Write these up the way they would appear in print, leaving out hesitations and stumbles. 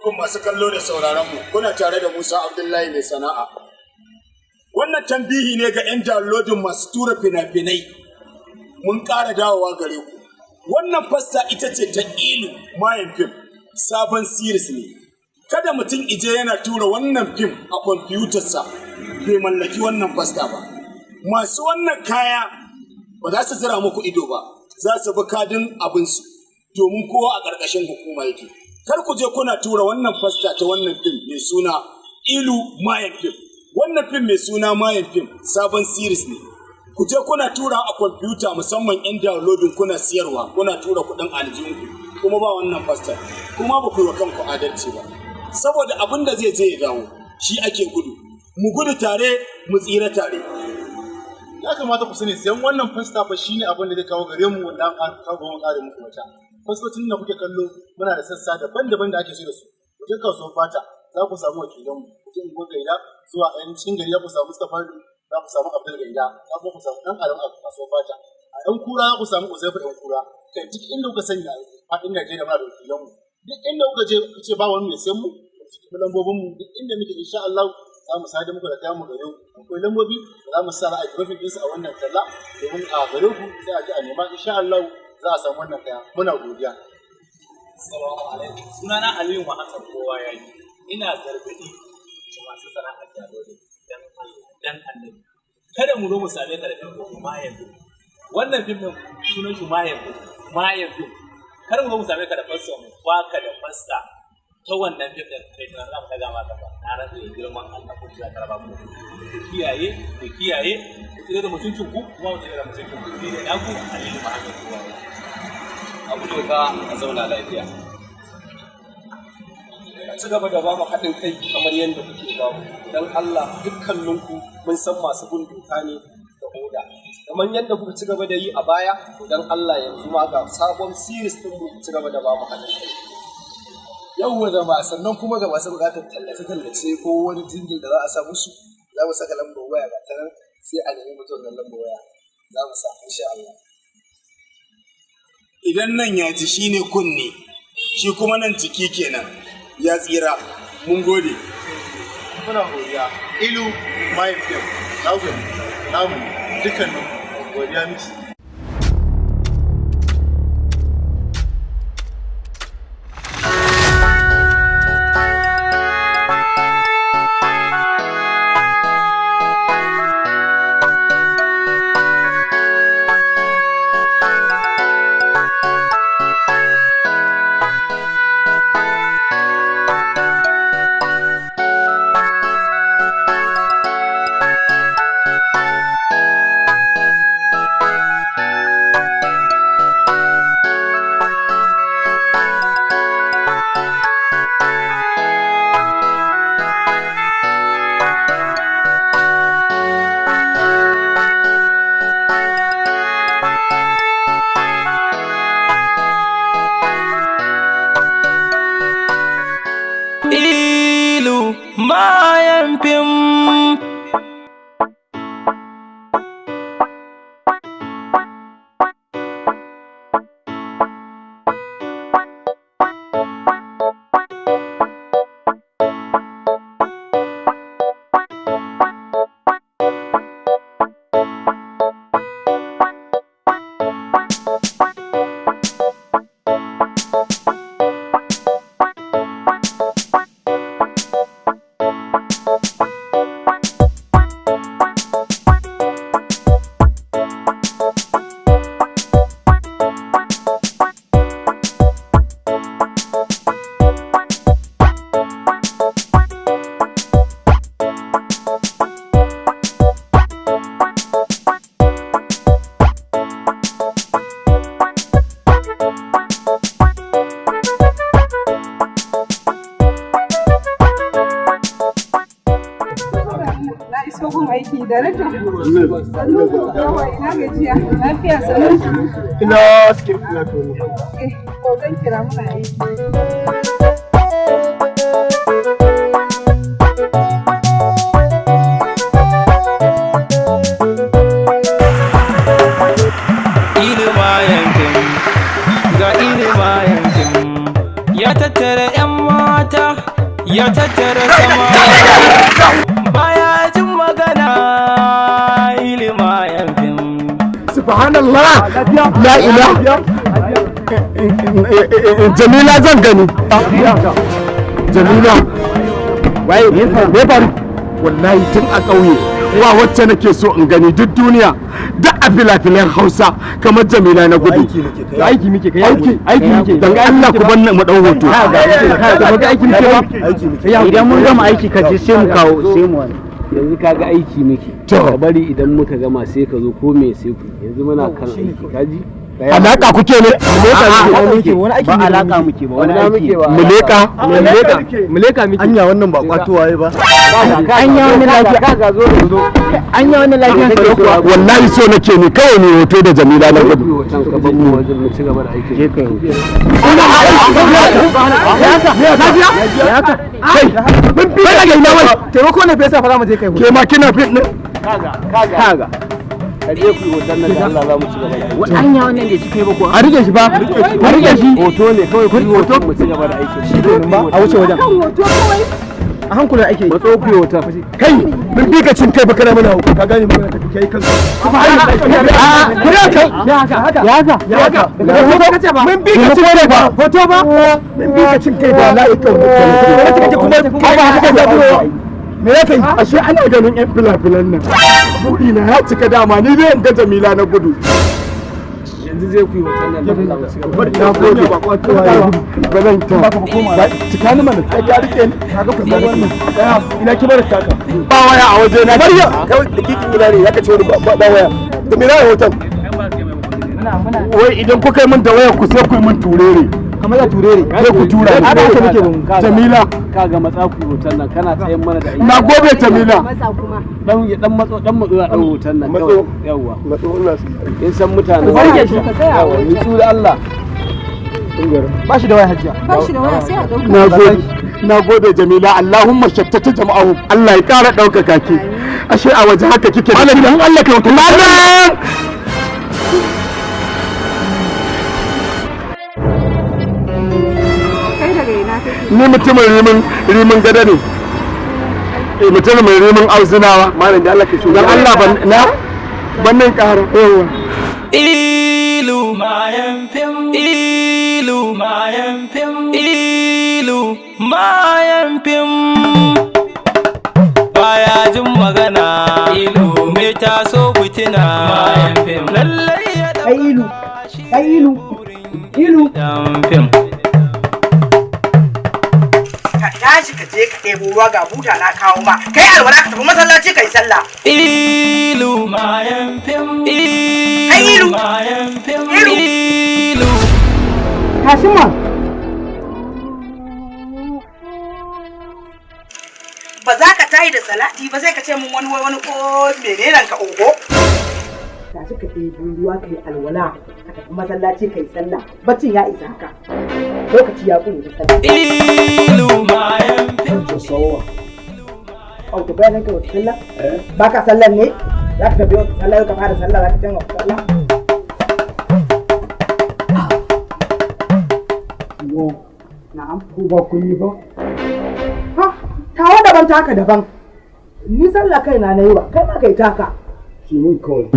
Alaikum masu kallo da sauraron mu, kuna tare da Musa Abdullahi mai sana'a. Wannan tambihi ne ga 'yan downloading masu tura fina-finai. Mun ƙara dawowa gare ku. Wannan fasta ita ce ta Ilu Mayan Fim, sabon series ne. Kada mutum ije yana tura wannan fim a kwamfutarsa bai mallaki wannan fasta ba. Masu wannan kaya ba za su zira muku ido ba, za su bi kadin abinsu domin kowa a ƙarƙashin hukuma yake. Kar ku je kuna tura wannan fasta ta wannan fim mai suna Ilu Mayan Fim. Wannan fim mai suna Mayan Fim sabon series ne. Ku je kuna tura a kwamfuta, musamman 'yan downloading, kuna siyarwa, kuna tura kuɗin aljihunku kuma ba wannan fasta, kuma ba ku yi wa kanku adalci ba. Saboda abin da zai je ya dawo shi ake gudu. Mu gudu tare, mu tsira tare. Ya kamata ku sani, siyan wannan fasta fa shine abin da zai kawo gare mu, wanda an kawo mu kare muku wata. Fastocin da kuke kallo, muna da sassa daban-daban da ake so da su. Ku je kasuwar Fata, za ku samu wakilan mu. Ku je Unguwar Gaida zuwa yan cikin gari, za ku samu Mustapha, za ku samu Abdul Gaida, za ku samu Dan Adam a kasuwar Fata. A yan kura za ku samu Uzaifu yan kura. Kai, duk inda kuka sani a faɗin Najeriya muna da wakilan mu. Duk inda kuka je ku ce ba wani mai sayan mu, ku lambobin mu. Duk inda muke, insha Allah za mu sadar muku da kayan mu gare ku. Akwai lambobi da za mu sa a graphic ɗinsu a wannan talla domin a gare ku, sai a ji a nema, insha Allah za a samu wannan kaya. Muna godiya. Assalamu alaikum. Sunana Aliyu Muhammad kowa ya yi. Ina gargaɗi ga masu sana'ar downloading, dan Allah, dan Annabi. Kada mu zo mu same ka da fim ɗin Mayan Fim. Wannan fim ɗin sunan shi Mayan Fim. Mayan Fim. Kar mu zo mu same ka da fassa, mu baka da fassa ta wannan fim ɗin, kai tunanin za mu ɗaga maka ba. Na rantsa da girman Allah ko za ka raba mu. Ku kiyaye, ku kiyaye, ku tsira da mutuncin ku, kuma mu tsira da mutuncin ku. Ni ne naku Aliyu Muhammad kowa ya yi. Abu doka a zauna lafiya. A ci gaba da ba mu haɗin kai kamar yadda kuke ba mu. Don Allah, dukkaninku mun san masu bin doka ne da oda. Kamar yadda kuka ci gaba da yi a baya, to don Allah yanzu ma ga sabon series ɗin mu, ci gaba da ba mu haɗin kai. Yauwa jama'a, sannan kuma ga masu buƙatar tallace-tallace ko wani jingle da za a sa musu, za mu saka lambar waya ga ta nan, sai a nemi mutum wannan lambar waya za mu sa, insha Allah. Idan nan ya ji shine kunne, shi kuma nan ciki kenan ya tsira. Mun gode. Muna godiya. Ilu Mayan Fim namu, namu dukkanin godiya miki. Ilu Mayan Fim. Na iso gun aiki da rajin. Sannu, yawa, ina gajiya. Lafiya, sannu. Ina security na to? Eh, ko zan kira, muna aiki. Ilu Mayan Fim, ga Ilu Mayan Fim ya tattara 'yan mata. Ya tattara sama baya jin magana ilima yan fim. Subhanallah, la ilaha. Jamila zan gani. Jamila. Waye me faru? Wallahi tun a ƙauye wa wacce nake so in gani duk duniya, duk a filafilan Hausa kamar Jamila na gudu. Aiki muke kai. Aiki aiki muke. Dan Allah ku banna mu dau hoto. Ka aiki muke ba. Idan mun gama aiki ka je sai mu kawo sai mu wani. Yanzu kaga aiki muke. Ka bari idan muka gama sai ka zo ko me sai ku. Yanzu muna kan aiki kaji. Alaka kuke ne? Ba alaka muke ba, wani aiki. Mu leka. Mu leka muke. Anya wannan ba kwatowa ba. Anya wani lafiya. Kaga zo zo. Anya wani lafiya. Wallahi so nake ni kawai ne hoto da Jamila na gudu. Hoton ka ban mu wajen mu ci gaba da aiki. Je ka yi. Kai, mun fi ka ina wai. Taimako ne fa yasa fa za mu je kai. Ke ma kina fit ne? Kaga kaga. Kaga. Ka je ku yi hoton nan da Allah za mu ci gaba da aiki. Anya wannan da cike ba ko. A rike shi ba. A rike shi. Hoto ne kawai ku yi hoton mu ci gaba da aiki. Shi ba a wuce wajen. Kan hoto kawai. A hankula ake yi. Matso ku yi hoton. Kai, mun fi ka cin kai ba kana mana hauka. Ka gane magana ta kai kanka. A'a, kuna kai. Ya haka haka. Ya haka. Ya haka. Hoto kace ba. Mun bi ka cin kai ba. Hoto ba. Mun bi ka cin kai ba. Wallahi kawai. Kace kuma Ba haka za ku. Me ya kai? Ashe ana ganin yan filafilan nan. Buri na ya cika dama ni dai in ga Jamila na gudu. Yanzu zai ku yi hoton nan da Allah mu ci gaba. Na gode. Ba zan ta. Cika ni mana. Kai ka rike ni. Kaga ku san wannan. Ina ki bar taka. Ba waya a waje na. Bari ya. Kai dakikin ina ne zaka ce wani ba waya. Da me na hoton? Wai idan kuka yi min da wayar ku sai ku yi min turere. Kamar ya turere. Sai ku tura ni. Ana haka muke bin. Jamila. Kaga matsa ku yi hoton nan kana tsayin mana da aiki. Na gode Jamila. Matsa kuma. Dan ya dan matso dan matso ya dau hoton nan kawai. Yawwa. Matso ina su. Kin san mutanen. Ku rike shi. Ka tsaya a Yawwa, wajen. nutsu da Allah. Ba shi da waya hajiya. Ba shi da waya sai a ɗauka. Na gode. Na gode Jamila. Allahumma shattata jama'ahu. Allah ya ƙara ɗaukaka ki. Ashe a waje haka kike. Malam dan Allah ka wuce. Malam! Kai daga ina kake? Ni mutumin rimin gada ne. Eh mutumin rimin auzunawa. Malam da Allah ke so. Dan Allah ban na bannin ƙara. Yawwa. Ilu mayan fim, ilu mayan fim, ilu mayan fim. Baya jin magana, ilu me taso fitina mayan fim. Lallai ya Kai ilu. Kai ilu. Ilu. dan fim. Ka tashi ka je ka ɗebo ruwa ga buta na kawo ma kai alwala ka tafi masallaci kai sallah. Ilu mayan fim, Kai ilu. ilu mayan fim, Ilu. ilu. Tashi ma. Ba za ka tayi da salati ba sai ka ce mun wani wai wani ko menene ka ogo. Tashi ka ɗebo ruwa kai alwala ka tafi masallaci kai sallah baccin ya isa haka lokaci ya ƙure na sallah. Ilu mayan fim. Au to bayan ka wata sallah? Ba ka sallan ne? Za ka tafi wata sallah yau ka fara sallah za ka canza wata sallah? Na'am. Ko ba kun yi ba? Ha, tawa daban taka daban. Ni sallah kaina na yi wa, kai ma kai taka. Ki mun kawai.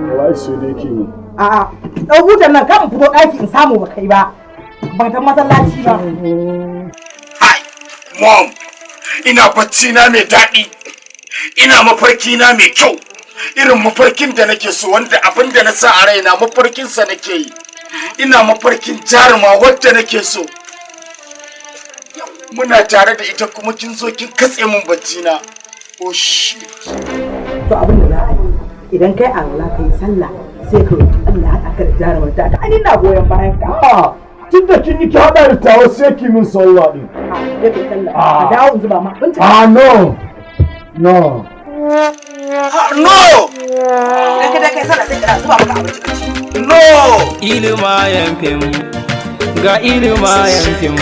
Wallahi sai dai ki mun. A'a, ɗau butan nan kan in fito ɗaki in samu ba kai ba. Ban ta masallaci ba. Hi, mom. Ina bacci na mai daɗi. Ina mafarki na mai kyau. Irin mafarkin da nake so wanda abin da na sa a raina mafarkinsa nake yi. Ina mafarkin jaruma wadda nake so. Muna tare da ita kuma kin zo kin katse min bacci na. Oh shit. To abin da za a yi, idan kai alwala kai sallah sai ka roki Allah ya haɗa ka da jarumar ta. Ai ina goyon bayan ka. Ah, tun da kin yi ki haɗa da tawa sai ki min sallah din. Ah, sai kai sallah. Ka dawo in zuba ma abinci. Ah no. No. No! Idan ka da kai sallah sai ka zuba maka abinci ka ci. No! Ilu mayan fim, ga ilu mayan fim.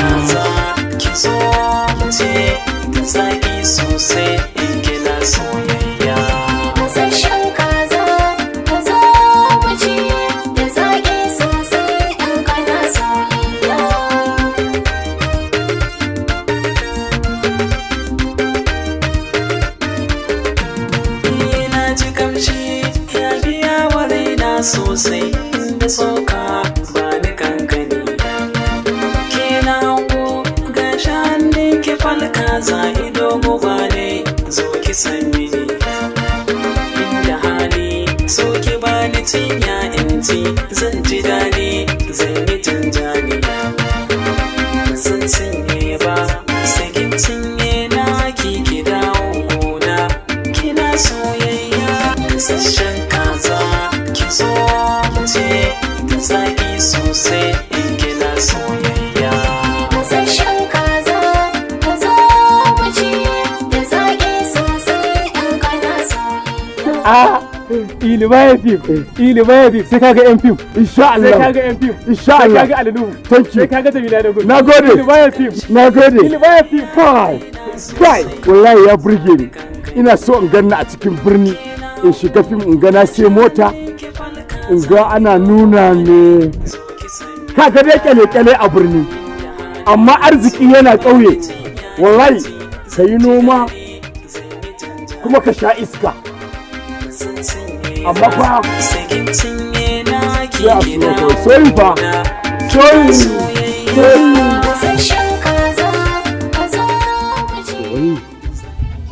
Kasashen kaza, ka zo mu ci da zaƙi sosai in kana soyayya. ki san mini. Inda hali so ki bani cinya in ci, zan ji daɗi, zan yi janjani. Ba zan cinye ba, sai kin cinye na ki ki dawo gona. Kina soyayya gasasshen kaza, ki zo ki ce da zaki sosai in kina soyayya. Gasasshen kaza, ka zo mu ci da zaƙi sosai in kana soyayya. A ilima fim, ilima fim, sai kaga yan fim. Insha Allah. Sai kaga yan fim. Insha Allah. Sai kaga Alinuhu. Thank you. Sai kaga Jamila Dogo. Nagode. Ilima fim. Nagode. Ilima fim. Kai, kai, wallahi ya burge ni. Ina so in ganna a cikin birni, in shiga fim, in ga na sai mota, in ga ana nuna me. Kaga dai kyale-kyale a birni, amma arziki yana ƙauye. Wallahi, ka yi noma kuma ka sha iska. Amma fa Sai kin cinye na ki sai a ki suwa dawo kawai. Sorry fa. Sorry. Sorry. Gasasshen kaza, ka zo mu ci. Wai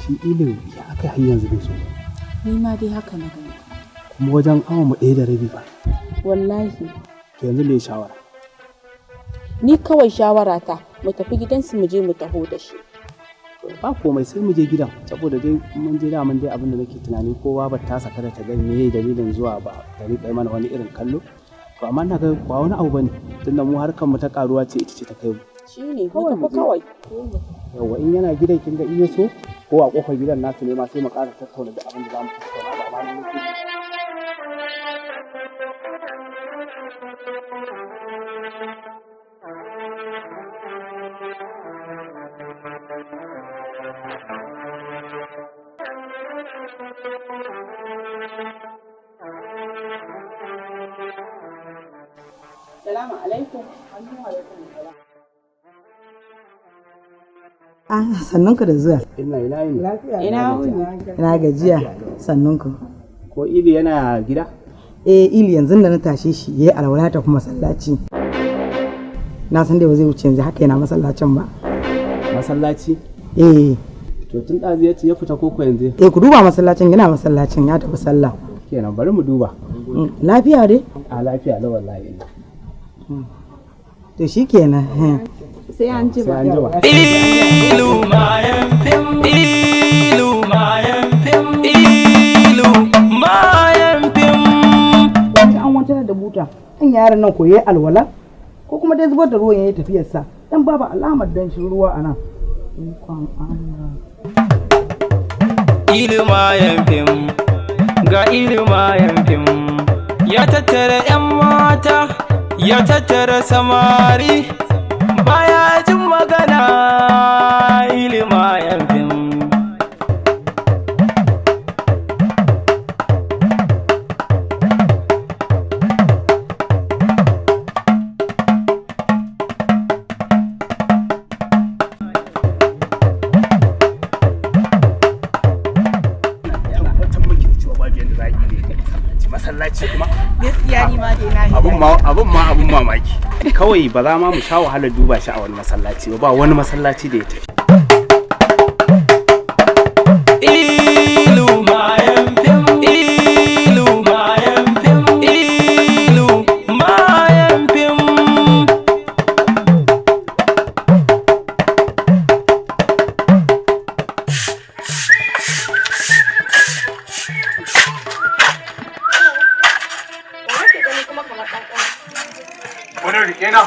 shi ilin ya aka har yanzu bai so ba? Ni ma dai haka na gani. Kuma wajen awa mu 1:30 ba. Wallahi. To yanzu me shawara? Ni kawai shawarata mu tafi gidansu mu je mu taho da shi. Ba komai, sai mu je gidan, saboda dai mun je daman dai abin da nake tunani, kowa ba ta saka da ta ga me dalilin zuwa ba, ta riƙa mana wani irin kallo. To amma na ga ba wani abu bane, tunda mu harkar mu ta karuwa ce, ita ce ta kai mu. Shi ne, mu tafi kawai. Yawa, in yana gidan, kin ga in ya so ko a kofar gidan nasu ne ma, sai mu ƙara tattauna da abin da za mu tattauna ba ma ni. Salamu alaikum. Ah, sannunku da zuwa. Ina ina yini? Lafiya. Ina wuni. Ina gajiya. Sannunku. Ko Ili yana gida? Eh, Ili yanzu da na tashe shi yayi alwala ta kuma masallaci. Na san dai ba zai wuce yanzu haka yana masallacin ba. Masallaci? Eh. To tun ɗazu ya ce ya fita koko yanzu? Eh, ku duba masallacin, yana masallacin, ya tafi sallah. Kenan bari mu duba. Lafiya dai? A lafiya lau wallahi ina. To shikenan. Sai an jima. Sai an jima. Ilu mayan fim, ilu mayan fim, ilu mayan fim. Wata an wancan da buta. An yaran nan ko yayi alwala ko kuma dai zubar da ruwan yayi tafiyarsa. Dan babu alamar danshin ruwa a nan. Ikon Allah. Ilu mayan fim, ga ilu mayan fim. Ya tattara 'yan mata, ya tattara samari, baya jin magana, ilu mayan fim. Tabbatar miki da cewa babu yadda za a yi ne masallaci kuma. Gaskiya ni ma dai na yi. Abun ma abun ma abun mamaki. Kawai ba za ma mu sha wahalar duba shi a wani masallaci ba, ba wani masallaci da ya tafi. Ilu mayan fim, ilu mayan fim, ilu mayan fim. Wa nake gani kuma kamar ɗan ƙana? Wani rike na.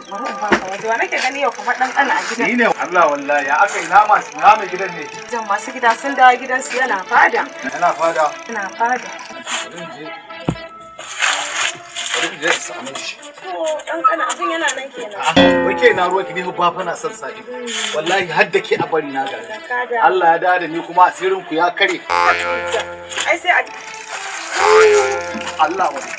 Bari in baka waje. Wa nake gani yau kamar ɗan ƙana a gidan? Ni ne Allah wallahi, ya aka ina masu na mai gidan ne. Jan masu gida sun dawo gidansu, yana fada. Yana fada. Yana fada. Bari in je. Bari in je in same shi. To ɗan ƙana abin yana nan kenan. Wai ke na ruwa ki ne ba fa na son sa ido. Wallahi har da ke a bari na gari. Ka da. Allah ya dawo da ni kuma asirin ku ya kare. Ai sai a Allah wani.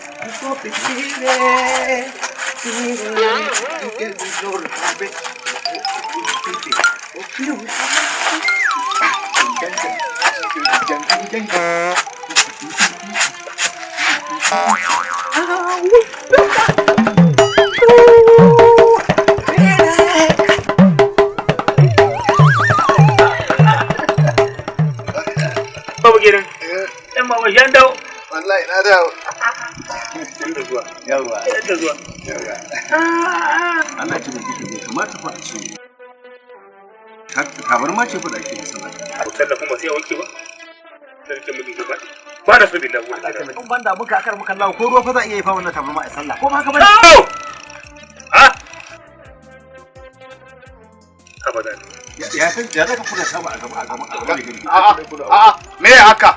Yawa. Da zuwa. Yawa. Allah ya taimake ka, bai kamata fa a ce tabarma ce fa da ake yin sallah. Tallafin ba sai a wanke ba. Sarkin mutum gaba. Ba na so billahi wani. In banda muka akar muka lawo ko ruwa fa za a iya yi fa wannan tabarma a sallah. Ko ba haka bane? Ha? Abadan. Ya san ya zaka kula sama a gaba a gaba a gaba da gari. A'a, a'a, me haka?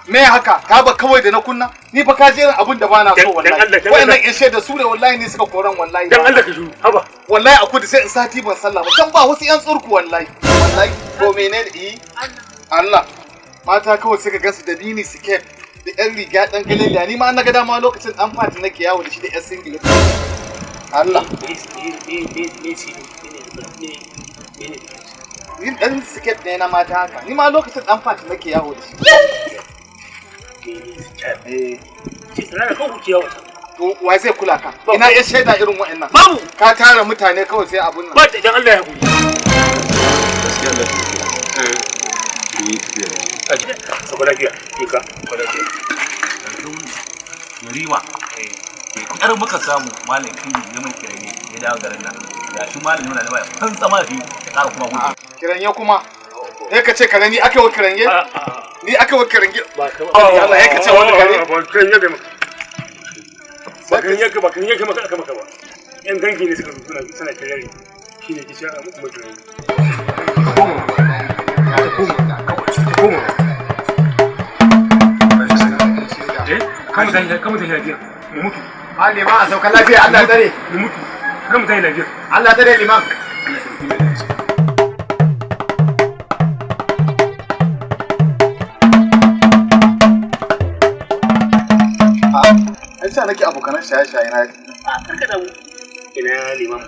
Me haka? Ka ba kawai da na kunna? Ni fa ka je irin abin da bana so wallahi. Wayannan yan shaida su ne wallahi ne suka koran wallahi. Dan Allah ka shiru. Haba. Wallahi a kudu sai in sati ban sallah ba. Can ba wasu yan tsurku wallahi. Wallahi to menene eh? Allah. Mata kawai suka gansu da mini skirt da yan riga dan galeliya ni ma an naga dama lokacin dan fati nake yawo da shi da yan singlet. Allah. Ni dan siket ne na mata haka. Ni ma lokacin dan fati nake yawo da shi. Eh. To wa zai kula ka? Ina ya shaida irin wa'annan. Babu. Ka tara mutane kawai sai abun nan. Ba dan Allah ya hakuri. Gaskiya Allah ya taimake ka. Ni tafiya ne. Sako lafiya. Jika. Sako lafiya. Yariwa. Yar muka samu malam Kindi ya mai kiranye ya dawo garin nan. Ga shi malam yana da baya fantsama da shi ya ƙara kuma gudu. Kiranye kuma. Eh ka ce kare ni aka yi wa kiranye? Ni aka yi wa kiranye. Ba ka ba. Allah ya ka ce wani kare. Ba kiranye ga maka. Ba kiranye ka ba kiranye ka maka aka maka ba. Yan gangi ne suka zo suna suna kiranye. Shi ne kishi a muku mai kiranye. Kama tashi kama tashi lafiya. Mu mutu. Ma liman a sauka lafiya Allah tsare. Mu mutu. Kama tashi lafiya. Allah tsare liman. Ai sa nake abokanan shaye-shaye na. Karka damu. Ina liman.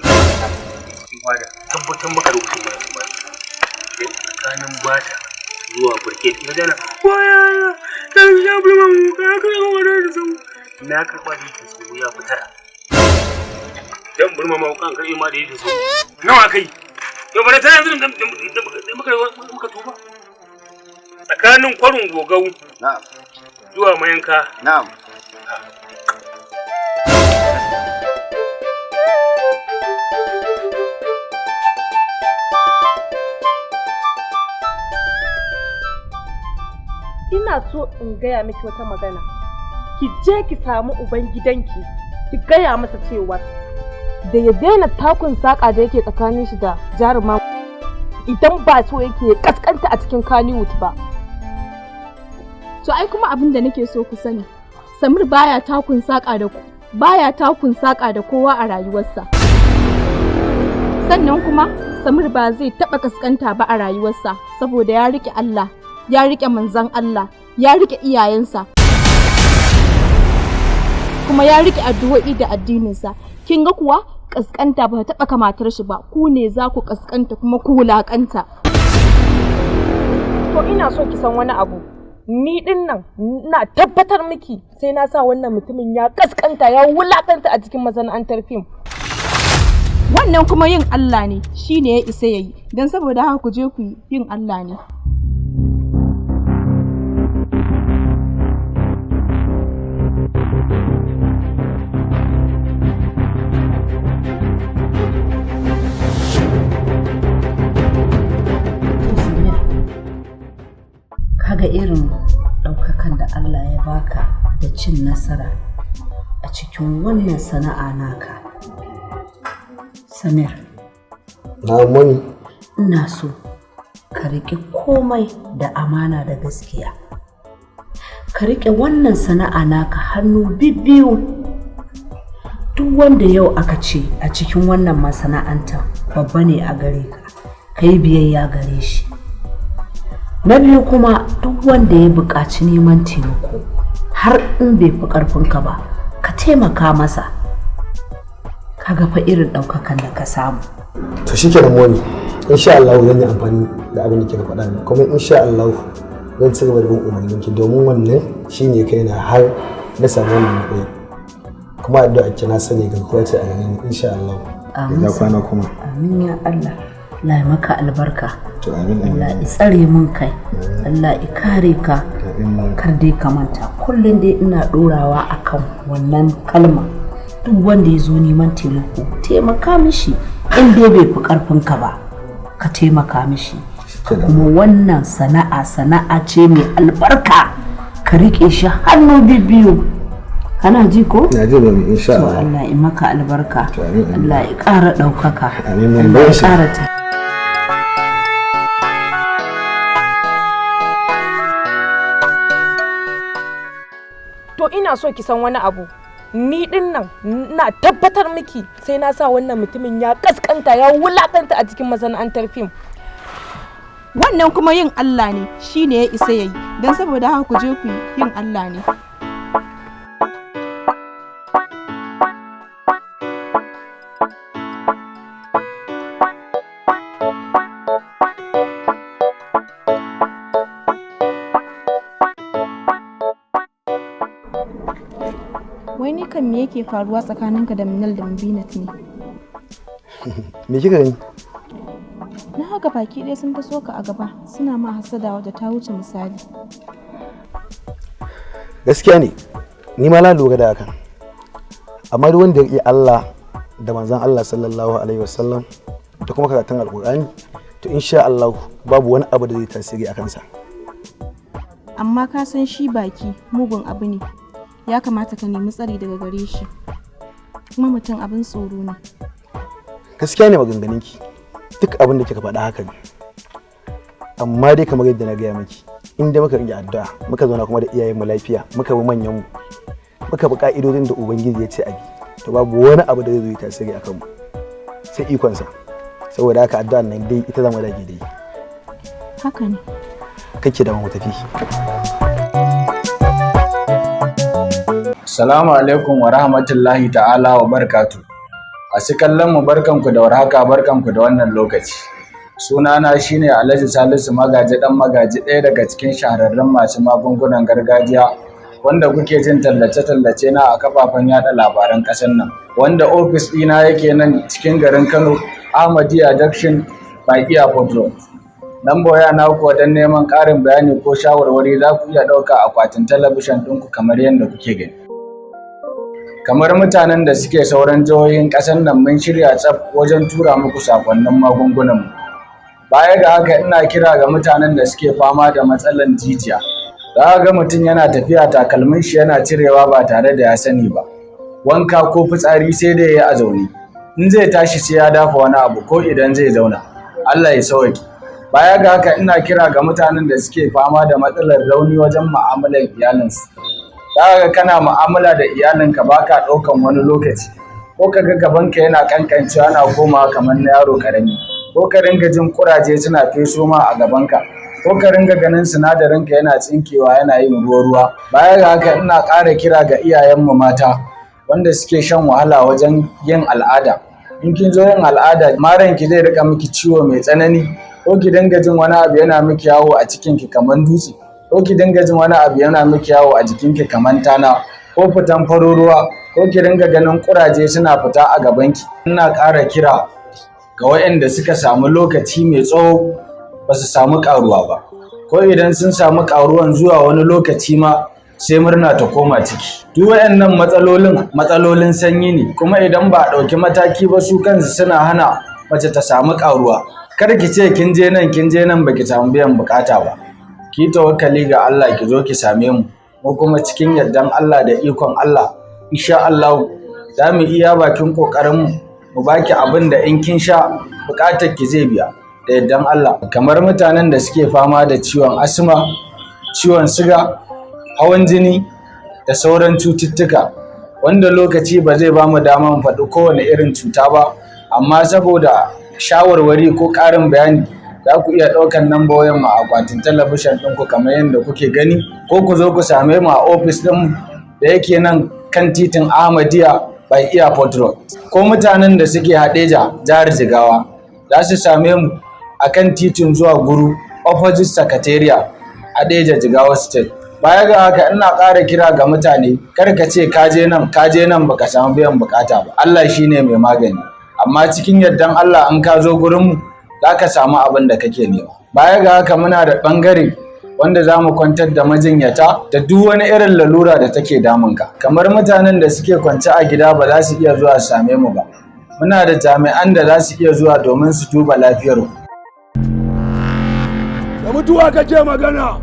Fada. Tabbatar maka da wucin ba. Dan tsakanin bata zuwa burket. Ina jana. Waya. Dan ya bulma mu ka ka wani da sau. Na karba da yake sau ya fitar. Dan burma ma kan karbi ma da yake sau. Nawa kai? Yau bana ta yanzu da muka muka tuba. Tsakanin kwarin gogau. Na'am. Zuwa mayanka. Na'am. Ina so in gaya miki wata magana. Ki je ki samu uban gidanki, ki gaya masa cewa da ya daina takun saƙa da yake tsakanin shi da jaruma idan ba so yake ya kaskanta a cikin Kannywood ba. To ai kuma abin da nake so ku sani, Samir baya takun saƙa da baya takun saƙa da kowa a rayuwarsa. Sannan kuma Samir ba zai taɓa kaskanta ba a rayuwarsa saboda ya riƙe Allah, ya riƙe manzon Allah, ya riƙe iyayensa. Kuma ya riƙe addu'o'i da addininsa. Kin ga kuwa kaskanta ba ta taɓa kamatar shi ba, ku ne za ku kaskanta kuma ku wulaƙanta. To ina so ki san wani abu. Ni din nan ina tabbatar miki sai na sa wannan mutumin ya kaskanta ya wulakanta a cikin masana'antar fim. Wannan kuma yin Allah ne, shi ne ya isa ya yi, don saboda haka ku je ku yi yin Allah ne. Kaga irin ɗaukakan da Allah ya baka da cin nasara a cikin wannan sana'a naka. Samir, Na mami. ina so ka riƙe komai da amana da gaskiya. Ka riƙe wannan sana'a naka hannu bibbiyu. Duk wanda yau aka ce a cikin wannan masana'anta babba ne a gare ka, ka yi biyayya gare shi. Na biyu kuma duk wanda ya buƙaci neman taimako har in bai fi ƙarfinka ba, ka taimaka masa. Kaga fa irin ɗaukakan da ka samu. To shikenan mami. Insha Allah zan yi amfani da abin da kika faɗa min kuma insha Allah zan ci gaba da bin umarninki domin wannan shine kaina har na samu wannan matsayin. Kuma addu'a ki na sani garkuwa ce a gare ni insha Allah. Amin. Ya kwana kuma. Amin ya Allah. Allah ya maka albarka. To amin amin. Allah ya tsare mun kai. Allah ya kare ka. Amin. Kar dai ka manta kullum dai ina ɗorawa akan wannan kalma. Duk wanda ya zo neman taimako, taimaka mishi, in dai bai fi karfinka ba, ka taimaka mishi. Kuma wannan sana'a, sana'a ce mai albarka, ka riƙe shi hannu biyu. Kana ji ko? Na ji mami, insha To Allah. Allah ya maka albarka. Amin, amin. Allah ya ƙara ɗaukaka. Amin, mami. Allah ya ƙara ta. To ina so ki san wani abu. Ni din nan na tabbatar miki sai na sa wannan mutumin ya kaskanta, ya wulakanta a cikin masana'antar fim. Wannan kuma yin Allah ne, shi ne ya isa ya yi, don saboda haka ku je ku yi, yin Allah ne. Wai ni kan me yake faruwa tsakaninka da Minal da Mubinat ne? Me kika gani? Na haka baki ɗaya sun taso ka a gaba suna ma hasada wadda ta wuce misali. Gaskiya ne, ni ma na lura da hakan. Amma duk wanda ya riƙe Allah da manzon Allah sallallahu alaihi wasallam da kuma karatun Alƙur'ani, to insha Allah babu wani abu da zai tasiri a kansa. Amma ka san shi baki mugun abu ne. Ya kamata ka nemi tsari daga gare shi. Kuma mutum abin tsoro ne. Gaskiya ne maganganunki, duk abin da kika faɗa haka ne. Amma dai kamar yadda na gaya miki, in dai muka riƙe addu'a, muka zauna kuma da iyayenmu lafiya, muka bi manyanmu, muka bi ka'idodin da Ubangiji ya ce a bi, to babu wani abu da zai zo ya tasiri a kanmu sai ikonsa. Saboda haka addu'an nan dai ita zamu dage dai. Haka ne. Kake da mu tafi. Salamu alaikum wa rahmatullahi ta'ala wa barkatu. Masu kallon mu, barkanku da warhaka, barkanku da wannan lokaci. Sunana shine Alhaji Salisu Magaji dan Magaji, ɗaya daga cikin shahararrun masu magungunan gargajiya wanda kuke jin tallace-tallace na a kafafen yada labaran ƙasar nan. Wanda ofis ɗina yake nan cikin garin Kano, Ahmadiyya Junction by Airport Road. Lambar waya na kuwa, don neman ƙarin bayani ko shawarwari, za ku iya ɗauka akwatin talabijin ɗinku kamar yadda kuke gani. Kamar mutanen da suke sauran jihohin ƙasar nan, mun shirya tsaf wajen tura muku sakonnin magungunanmu. Baya ga haka, ina kira ga mutanen da suke fama da matsalan jijiya. Za ka ga mutum yana tafiya, takalmin shi yana cirewa ba tare da ya sani ba. Wanka ko fitsari sai dai ya yi a zaune. In zai tashi sai ya dafa wani abu, ko idan zai zauna. Allah ya sauke. Baya ga haka, ina kira ga mutanen da suke fama da matsalar rauni wajen mu'amalar iyalinsu. Za ka ga kana mu'amala da iyalinka ba ka ɗaukan wani lokaci, ko ka ga gabanka yana ƙanƙancewa, yana komawa kamar na yaro ƙarami, ko ka ringa jin ƙuraje suna feso ma a gabanka, ko ka ringa ganin sinadarinka yana tsinkewa, yana yin ruwa-ruwa. Baya ga haka, ina ƙara kira ga iyayenmu mata wanda suke shan wahala wajen yin al'ada. In kin zo yin al'ada, maranki zai riƙa miki ciwo mai tsanani, ko ki dinga jin wani abu yana miki yawo a cikinki kamar dutse, ko ki dinga jin wani abu yana miki yawo a jikinki kamar tana, ko fitan farin ruwa, ko ki dinga ganin ƙuraje suna fita a gabanki. Ina ƙara kira ga waɗanda suka samu lokaci mai tsawo ba su samu ƙaruwa ba, ko idan sun samu ƙaruwan, zuwa wani lokaci ma sai murna ta koma ciki. Duk waɗannan matsalolin, matsalolin sanyi ne, kuma idan ba a ɗauki mataki ba, su kansu suna hana mace ta samu ƙaruwa. Kar ki ce kin je nan, kin je nan, baki samu biyan bukata ba. Ki tawakkali ga Allah, ki zo ki same mu. Mu kuma cikin yardan Allah da ikon Allah, insha Allah za mu iya bakin kokarin mu mu baki abin da in kin sha bukatar ki zai biya da yardan Allah. Kamar mutanen da suke fama da ciwon asma, ciwon siga, hawan jini da sauran cututtuka wanda lokaci ba zai ba mu dama mu faɗi kowane irin cuta ba, amma saboda shawarwari ko ƙarin bayani, za ku iya ɗaukan namba wayan mu a akwatin talabijin ɗinku kamar yadda kuke gani, ko ku zo ku same mu a ofis ɗin da yake nan kan titin Ahmadiyya by Airport Road. Ko mutanen da suke Hadeja, jihar Jigawa, za su same mu a kan titin zuwa Guru, opposite Secretariat, Hadeja, Jigawa State. Baya ga haka, ina ƙara kira ga mutane, kar ka ce ka je nan, ka je nan, baka samu biyan bukata ba. Allah shine mai magani, amma cikin yardan Allah in ka zo gurinmu za ka samu abin da kake nema. Baya ga haka, muna da ɓangare wanda muke ba da magunguna na gargajiya. Wanda za mu kwantar da majinyata da duk wani irin lalura da take damunka. Kamar mutanen da suke kwance a gida ba za su iya zuwa su same mu ba. Muna da jami'an da za su iya zuwa domin su duba lafiyar ku. Da mutuwa kake magana,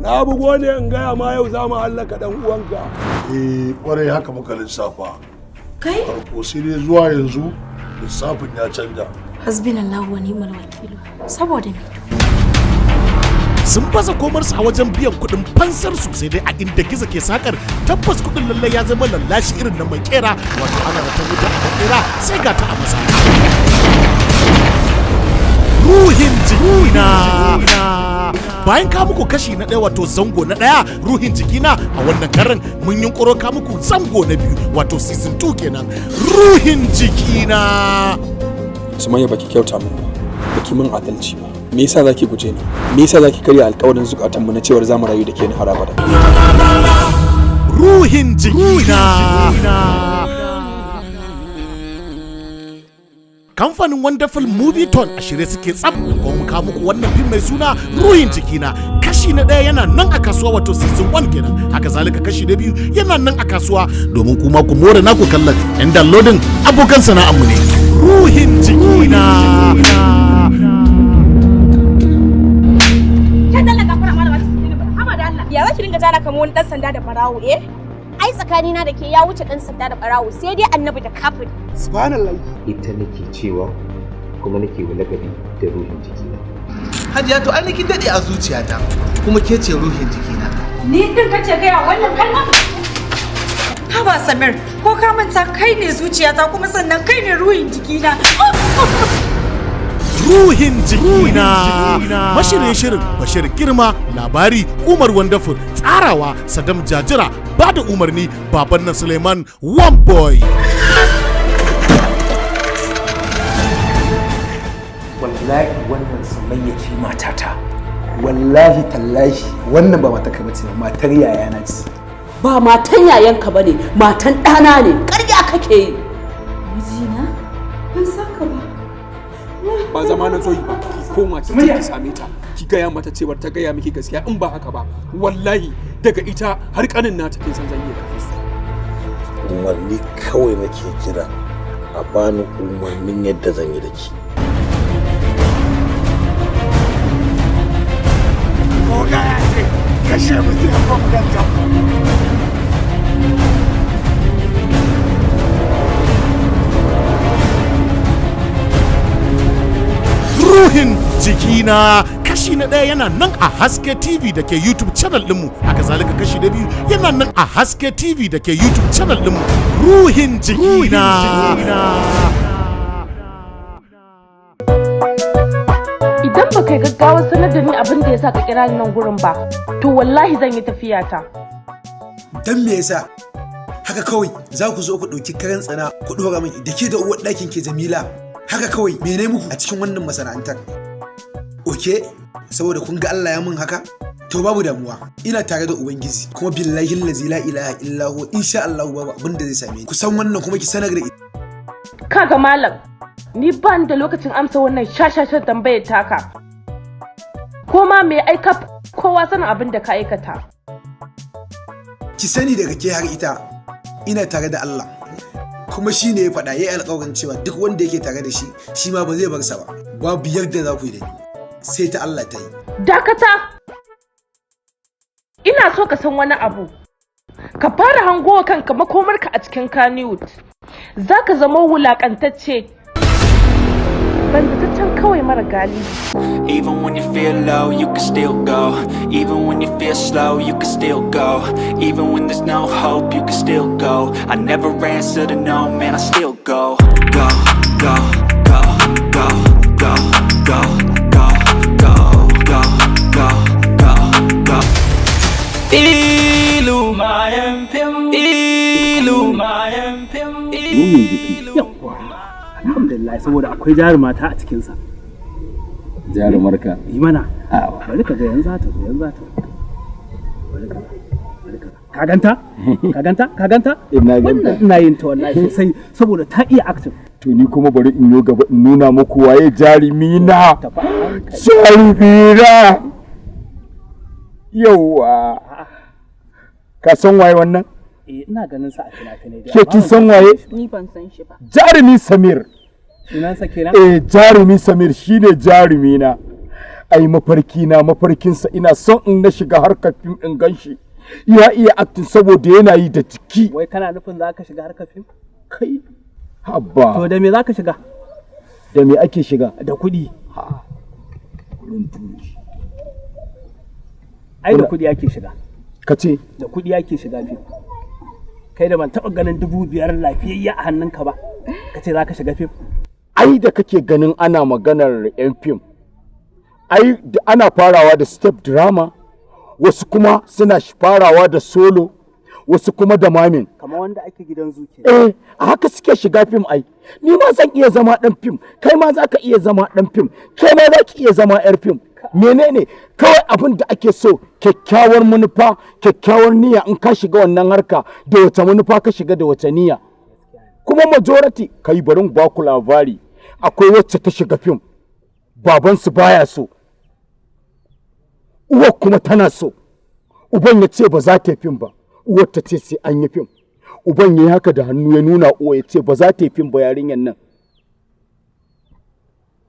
na bugo ne in gaya ma yau za mu hallaka dan uwanka. Eh, kwarai haka muka lissafa. Kai? Farko sai dai zuwa yanzu lissafin ya canja. Hasbinallahu wa ni'mal wakil. Saboda me? Sun baza komarsu a wajen biyan kuɗin fansar su, sai dai a inda gizo ke sakar tabbas kuɗin lallai ya zama lallashi irin na mai kera, wato ana da ta wuta a makera sai ga ta a masa. Ruhin Jikina. Bayan ka muku kashi na ɗaya, wato zango na ɗaya, Ruhin Jikina, a wannan karan mun yunkuro ka muku zango na biyu, wato season 2 kenan, Ruhin Jikina. Sumayya, baki kyauta min ba, baki min adalci ba. Me yasa zaki guje ni? Me yasa zaki karya alƙawarin zukatan mu na cewar zamu rayu da ke ni har abada? Ruhin Jikina. Kamfanin Wonderful Movie Ton a shirye suke tsab ko mu kawo muku wannan fim mai suna Ruhin Jikina. Kashi na ɗaya yana nan a kasuwa, wato season 1 kenan. Haka zalika kashi na biyu yana nan a kasuwa domin kuma ku more naku kallon. Yan downloading abokan sana'armu ne. Ruhin Jikina. Ke dalla gafara malama, haba da Allah. Ya za ki dinga jana kamar wani dan sanda da barawo, eh? Ai tsakanina da ke ya wuce dan sanda da barawo, sai dai annabi da kafiri. Subhanallah. Ita nake cewa kuma nake lakabi da ruhin jikina. Hajiya, to ai kin dade a zuciyata kuma ke ce ruhin jikina. Ni din kace gaya wannan kalma? Haba Samir, ko ka manta kai ne zuciyata kuma sannan kai ne ruhin jikina. Ruhin Jikina. Mashirin shirin Bashir Girma, labari Umar Wonderful, tsarawa Sadam Jajira, ba da umarni Baban na Suleiman One Boy. Wallahi wannan Sumayya ce matata. Wallahi tallahi wannan ba matar ka bace, matar yayana ce. Ba matan yayanka bane, matan ɗana ne. Ƙarya kake yi. Mijina, ban san ka ba. Ba zama na zo yi ba. Ki koma ki je ki same ta, ki gaya mata cewar ta gaya miki gaskiya. In ba haka ba, wallahi daga ita har kanin nata kin san zan iya kashe su. Umarni kawai nake jira a bani, umarnin yadda zan yi da ki. Oga ya ce kashe mu sai an bamu ganta. Ruhin Jikina kashi na ɗaya yana nan a Haske TV da ke YouTube channel ɗinmu. Haka zalika kashi na biyu yana nan a Haske TV da ke YouTube channel ɗinmu. Ruhin Jikina. Idan ba kai gaggawar sanar da ni abin da ya sa ka kira ni nan gurin ba, to wallahi zan yi tafiya ta. Dan me yasa haka kawai za ku zo ku ɗauki karan tsana ku ɗora min da ke da uwar ɗakin ke Jamila? Haka kawai, mene muku a cikin wannan masana'antar? Okay, saboda kun ga Allah ya mun haka, to babu damuwa, ina tare da ubangiji kuma billahi allazi la ilaha illa hu, insha Allah babu abin da zai same ni. Ku san wannan kuma ki sanar da ita. Kaga malam, ni ban da lokacin amsa wannan shashashan tambayar taka. Ko ma me aika kowa sanin abin da ka aikata. Ki sani daga ke har ita, ina tare da Allah, kuma shi ne ya faɗa ya yi alƙawarin cewa duk wanda yake tare da shi, shi ma ba zai bar sa ba. Babu yarda za ku yi da ni sai ta Allah ta yi. Dakata! Ina so ka san wani abu. Ka fara hangowa kanka makomarka a cikin Kannywood. Za ka zama wulaƙantacce. Banzataccen kawai mara galihu. Even when you feel low, you can still go. Even when you feel slow, you can still go. Even when there's no hope, you can still go. I never answer to no, man, I still go. Go, go, go, go, go, go, go, go, go, go, go, go. Ilu, ilu, Ruhin Jiki. Yawwa. Alhamdulillah, saboda akwai jarumata a cikinsa. Jarumarka? Yi mana. Bari ka ga, yanzu za ta zo, yanzu za ta zo. Bari ka ga, bari ka ga. Ka ganta? Ka ganta? Ka ganta? Ina ganta. Wannan ina yin ta wallahi sosai saboda ta iya acting. To ni kuma bari in yo gaba in nuna muku waye jarumi na. Jarumi na. Yauwa, ka san waye wannan? Eh, ina ganin sa a fina-finai dai. Ke kin san waye? Ni ban san shi ba. Jarumi Samir. Sunansa kenan? Eh, Jarumi Samir shine jarumi na. Ai mafarki na mafarkinsa, ina son in na shiga harkar fim in ganshi. Ya iya acting saboda yana yi da jiki. Wai kana nufin za ka shiga harkar fim? Kai, habba. To da me za ka shiga? Da me ake shiga? Da kuɗi. Ha. Kuɗin turi. Ai da kuɗi ake shiga. Ka ce? Da kuɗi ake shiga fim. Kai da ban taɓa ganin 5,000 lafiyayya a hannunka ba. Ka ce za ka shiga fim? Ai da kake ganin ana maganar yan fim. Ai ana farawa da step drama, wasu kuma suna farawa da solo, wasu kuma da mamin. Kamar wanda ake gidan zu ke. Eh, a haka suke shiga fim ai. Ni ma zan iya zama dan fim, kai ma za ka iya zama dan fim, kai ma za ki iya zama yar fim. Menene kawai abin da ake so? Kyakkyawar manufa, kyakkyawar niyya. In ka shiga wannan harka, da wace manufa ka shiga, da wace niyya? Kuma majority, kai, barin ba ku labari, akwai wacce ta shiga fim, babansu baya so, uwar kuma tana so. Uban ya ce ba za ta yi fim ba, uwar ta ce sai an yi fim. Uban ya yi haka da hannu, ya nuna uwa, ya ce ba za ta yi fim ba yarinyar nan.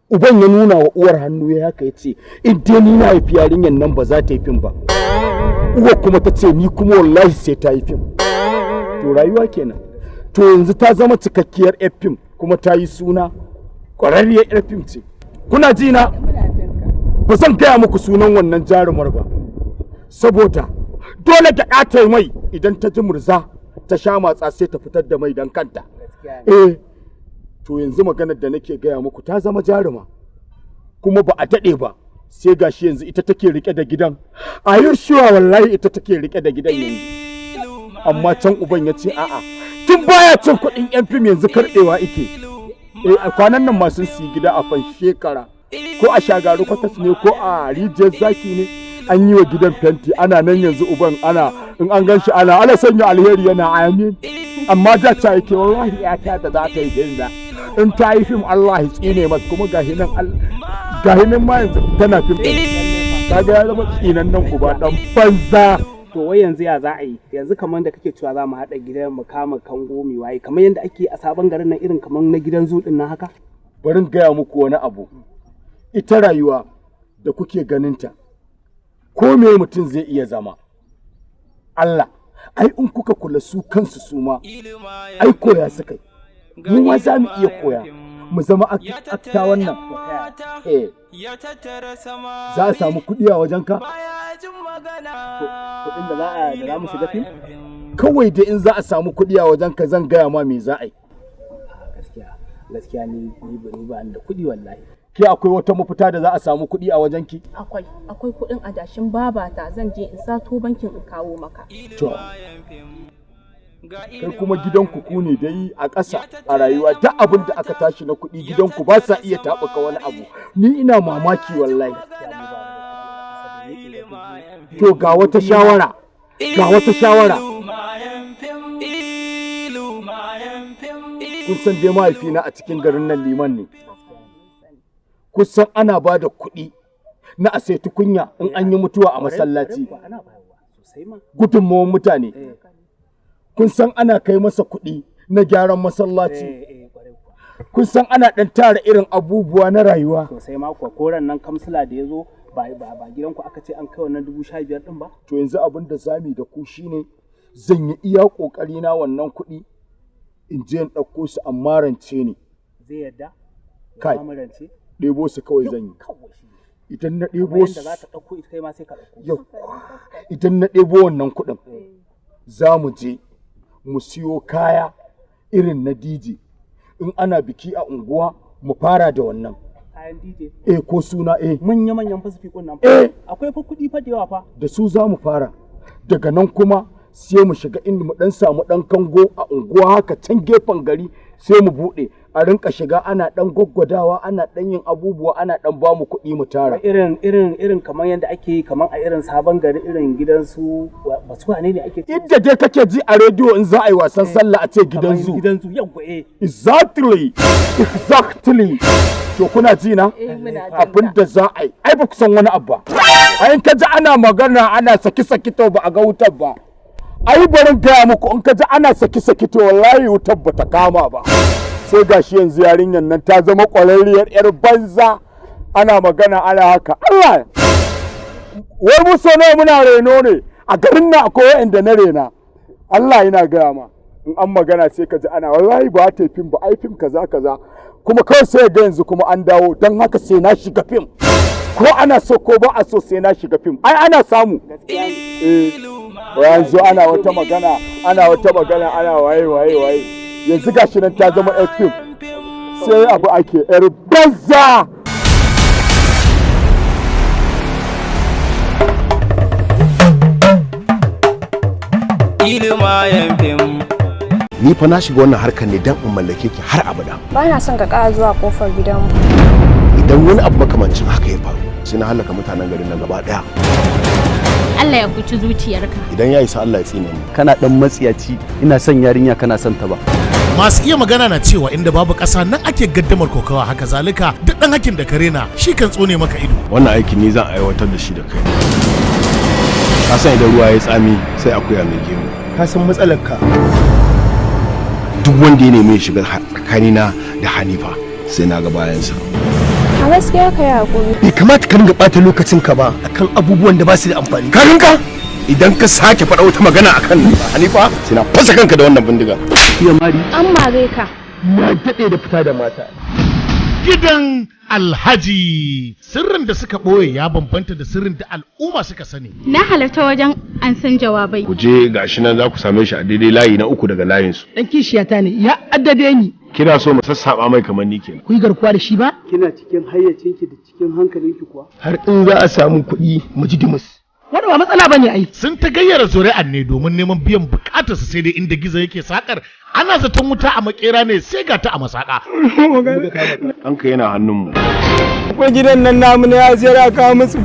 Uban ya nuna wa uwar hannu, ya haka, ya ce in dai ni na haifi yarinyar nan, ba za ta yi fim ba. Uwar kuma ta ce ni kuma wallahi sai ta yi fim. To rayuwa kenan. To yanzu ta zama cikakkiyar yar fim, kuma ta yi suna, ƙwararriyar yar fim ce. Kuna ji na? Ba zan gaya muku sunan wannan jarumar ba, saboda dole gyaɗa ta yi mai. Idan ta ji murza, ta sha matsa, sai ta fitar da mai don kanta. Eh, to yanzu maganar da nake gaya muku, ta zama jaruma, kuma ba a daɗe ba sai gashi yanzu ita take rike da gidan. A yi shuwa, wallahi ita take rike da gidan yanzu. Amma can uban ya ce a'a, tun baya cin kuɗin yan fim, yanzu karɗewa ike. Eh, a kwanan nan masu siyi gida a fan shekara, ko a Shagaru Kwatas ne, ko a Rijiyar Zaki ne, an yi wa gidan fenti. Ana nan yanzu uban ana in an gan shi ana sanya alheri, yana amin. Amma da ta yake wallahi ya ta da za ta yi fim da in ta yi fim Allah ya tsine mata. Kuma gahi nan, gahi nan ma yanzu tana fim ɗin. Kaga ya zama tsinan nan uba dan banza. To wai yanzu ya za a yi yanzu? Kamar da kake cewa za mu haɗa gidan mu, kama kango, mi waye, kamar yadda ake a sabon garin nan, irin kamar na gidan zu din nan haka. Bari in gaya muku wani abu. Ita rayuwa da kuke ganinta, ko me mutum zai iya zama. Allah, ai in kuka kula, su kansu su ma ai koya suka yi. Mu ma za mu iya koya mu zama actor. Wannan eh, za a samu kuɗi a wajenka. Kuɗin da za a da za mu shiga fim? Kawai dai in za a samu kuɗi a wajenka, zan gaya ma me za a yi. Gaskiya, gaskiya, ni ba ni da kuɗi wallahi. Ke, akwai wata mafita da za a samu kuɗi a wajenki? Akwai kuɗin adashin babata, zan je in sato bankin in kawo maka. To, kai kuma gidanku ku ne dai a ƙasa a rayuwa. Duk abin da aka tashi na kuɗi, gidanku ba sa iya taɓuka wani abu. Ni ina mamaki wallahi. To ga wata shawara, ga wata shawara. Kun san dai mahaifina a cikin garin nan liman ne. Kusan ana ba da kuɗi na a sai tukunya in an yi mutuwa a masallaci, gudunmawar mutane. Kun san ana kai masa kuɗi na gyaran masallaci. Kun san ana ɗan tara irin abubuwa na rayuwa. Sosai ma kuwa. Koran nan kamsila da ya zo, ba gidanku aka ce an kai wannan 15,000 din ba? To yanzu abin da zamu yi da ku shine, zan yi iya ƙoƙari na, wannan kuɗi in je in ɗauko su, amma rance ne. Zai yadda? Kai. Ya rance? Ɗebo su kawai zan yi. Idan na Kamar ɗebo yadda su za ta ɗauko ita, kai ma sai ka ɗauko. Yau, idan na ɗebo wannan kuɗin, za mu je mu siyo kaya irin na DJ. In ana biki a unguwa, mu fara da wannan. Kayan DJ? Eh, ko suna, eh. Manya manyan fasifikun nan fa? Eh. Akwai fa kuɗi fa da yawa fa. Da su za mu fara. Daga nan kuma sai mu shiga inda mu dan samu dan kango a unguwa haka, can gefen gari, sai mu buɗe. A rinka shiga ana dan gwaggwadawa, ana dan yin abubuwa, ana dan ba mu kuɗi mu tara. Irin kamar yadda ake yi kamar a irin sabon gari, irin gidan su basu wane ne ake Inda dai kake ji a rediyo in za a yi wasan sallah a ce gidan zu. Gidan zu, yawwa, eh. Exactly. To kuna ji na? Abin da za a yi, ai ba ku san wani abu ba. Ai in ka ji ana magana ana saki saki, to ba a ga wutar ba. Ai barin gaya muku, in ka ji ana saki saki, to wallahi wutar ba ta kama ba. Sai gashi yanzu yarinyar nan ta zama ƙwararriyar yar banza, ana magana ana haka. Allah, wai mu so nawa muna reno ne a garin nan, akwai wa'anda na rena. Allah yana gaya ma, in an magana sai ka ji ana wallahi ba ta fim ba, ai fim kaza kaza, kuma kawai sai ga yanzu kuma an dawo. Don haka sai na shiga fim, ko ana so ko ba a so, sai na shiga fim. Ai ana samu, eh. Yanzu ana wata magana, ana wata magana, ana waye waye waye, yanzu gashi nan ta zama yar fim, sai abu ake yar banza. Ilmayen fim. Ni fa na shiga wannan harkar ne dan in mallake ki har abada. Ba na son ka ƙara zuwa kofar gidanmu. Idan wani abu makamancin haka ya faru, sai na halaka mutanen garin nan gaba daya. Allah ya kuci zuciyarka. Idan ya isa, Allah ya tsine mu. Kana dan matsiyaci, ina son yarinya kana son ta ba. Masu iya magana na cewa inda babu ƙasa nan ake gaddamar kokawa. Haka zalika duk ɗan hakin da ka rena shi kan tsone maka ido. Wannan aikin ni zan aiwatar da shi da kai. Ka san idan ruwa ya tsami sai akuya mai gemu. Ka san matsalar ka. Duk wanda ya nemi ya shiga tsakanina da Hanifa, sai na ga bayansa. A gaskiya ka yi haƙuri. Bai kamata ka ringa ɓata lokacin ka ba akan abubuwan da ba su da amfani. Ka rinka idan ka sake faɗa wata magana akan Hanifa, sai na fasa kanka da wannan bindiga. Iya mari. An mare ka. Na daɗe da fita da mata. Gidan Alhaji, sirrin da suka ɓoye ya bambanta da sirrin da al'umma suka sani. Na halarta wajen an san jawabai. Ku je, gashi nan za ku same shi a daidai layi na uku daga layinsu. Dan kishiyata ne ya addade ni. Kina so mu sassaba mai kamar ni kenan? Ku yi garkuwa da shi ba? Kina cikin hayyacinki da cikin hankalinki kuwa? Har in za a samu kuɗi mu ji dimus. Wanda ba matsala bane ai. Sun ta gayyara zuri'an ne domin neman biyan bukatarsu, sai dai inda gizo yake sakar, ana zaton wuta a makera ne, sai ga ta a masaka. Ɗanka yana hannunmu. Akwai gidan nan namu na ya ziyara kawo musu.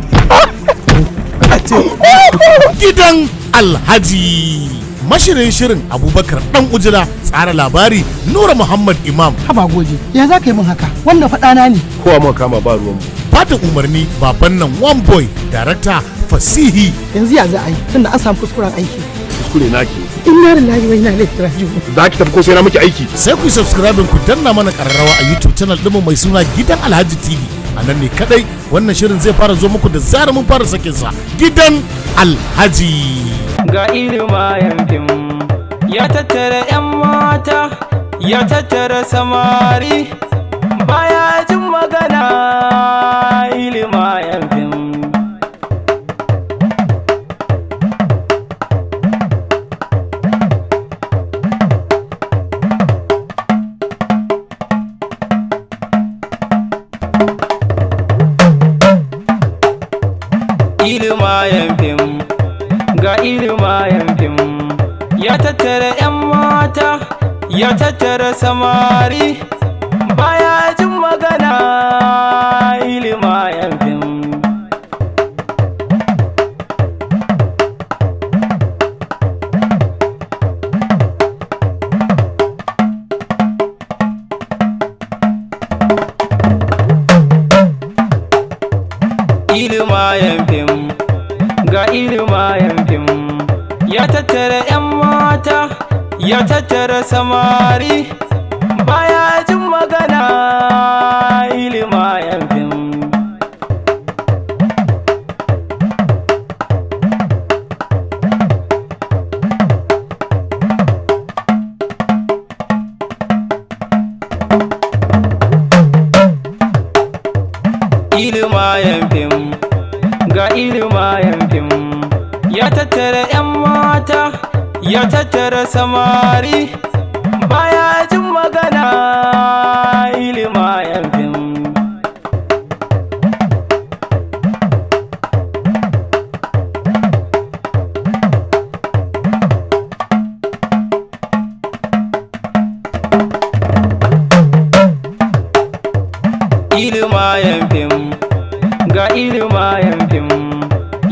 Gidan Alhaji. Mashirin shirin Abubakar Dan Ujila, tsara labari Nura Muhammad Imam. Haba goje, ya za ka yi min haka? Wannan faɗana ne. Kowa muka kama ba ruwanmu. Bada umarni baban nan One Boy, darakta Fasihi. Yanzu ya za a yi tunda an samu kuskuren aiki. Kuskure naki. Inna lillahi wa inna ilaihi raji'un. Za ki tafi ko sai na miki aiki? Sai ku yi subscribing ku danna mana kararrawa a YouTube channel ɗinmu mai suna Gidan Alhaji TV. A nan ne kadai wannan shirin zai fara zo muku da zarar mun fara sakin sa. Gidan Alhaji. Ga ilmayen fim ya tattara 'yan mata, ya tattara samari, baya jin magana, ilmayen fim. Ilmayen fim, ga ilmayen fim ya tattara 'yan mata, ya tattara samari, baya jin magana, ilmayen fim. Ilmayen fim, ga ilmayen fim ya tattara 'yan mata, ya tattara samari, baya jin magana, ilmayen fim. Ilmayen fim, ga ilmayen fim ya tattara 'yan mata, ya tattara samari, baya jin magana, ilmayen fim. Ga ilimayen fim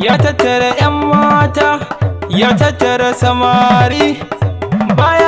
ya tattara 'yan mata, ya tattara samari baya.